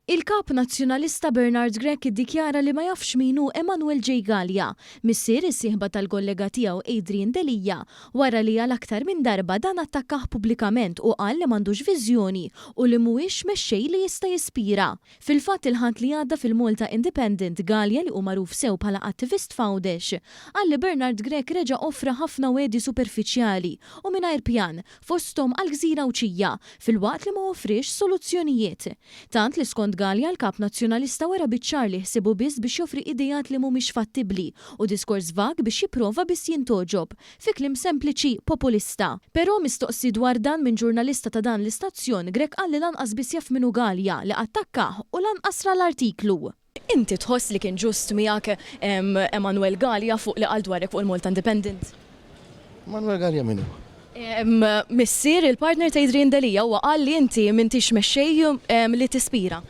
Il-Kap Nazzjonalista Bernard Grech iddikjara li ma jafx min hu Emanuel J. Galea, missier is-sieħba tal-kollega tiegħu Adrian Delia, wara li għal aktar minn darba dan attakkah pubblikament u qal li m'għandux viżjoni u li mhuwiex mexxej li jista' jispira. Fil-fatt il-Ħadd li għadda fil-Malta Independent, Galea li hu magħruf sew bħala attivist f'Għawdex, qal li Bernard Grech reġa' offra ħafna wegħdi superfiċjali u mingħajr pjan, fosthom għall-gżira Għawdxija, filwaqt li ma offriex soluzzjonijiet. Tant li skont Galea l-Kap Nazzjonalista wera biċ-ċar li ħsiebu biss biex joffri ideat li mhumiex fattibbli u diskors vag biex jipprova biss jintgħoġob, fi kliem sempliċi, populista. Però mistoqsi dwar dan minn ġurnalista ta' dan l-istazzjon, Grech qal li lanqas biss jaf min hu Galea li attakkah u lanqas ra l-artiklu. Inti tħoss li kien ġust miegħek Emanuel Galea fuq li qal dwarek fuq il-Malta Independent? Emanuel Galea min hu? Missier il-partner ta' Adrian Delia huwa qal li inti m'intix mexxej li tispira.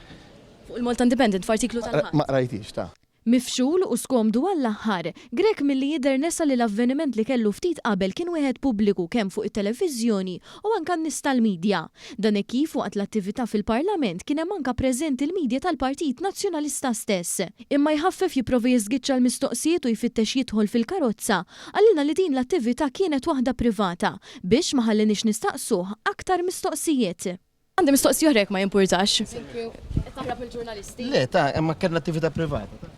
Fuq il-Malta Independent f'artiklu tal-Ħadd. Ma qrajthiex ta. Mifxul u skomdu għall-aħħar, Grech milli jidher nesa li l-avveniment li kellu ftit qabel kien wieħed pubbliku kemm fuq it-televiżjoni u anke għan-nies tal-media. Dan hekk kif waqt l-attività fil-Parlament kien hemm anke preżenti l-media tal-Partit Nazzjonalista stess. Imma jħaffef jipprova jiżgiċċa l-mistoqsijiet u jfittex jidħol fil-karozza, qalilna li din l-attività kienet waħda privata biex ma ħalliniex nistaqsuh aktar mistoqsijiet. Għandi mistoqsija oħra jekk ma jimpurtax. Qed taħrab mill-ġurnalisti? Le, ta' imma kellna attività privata.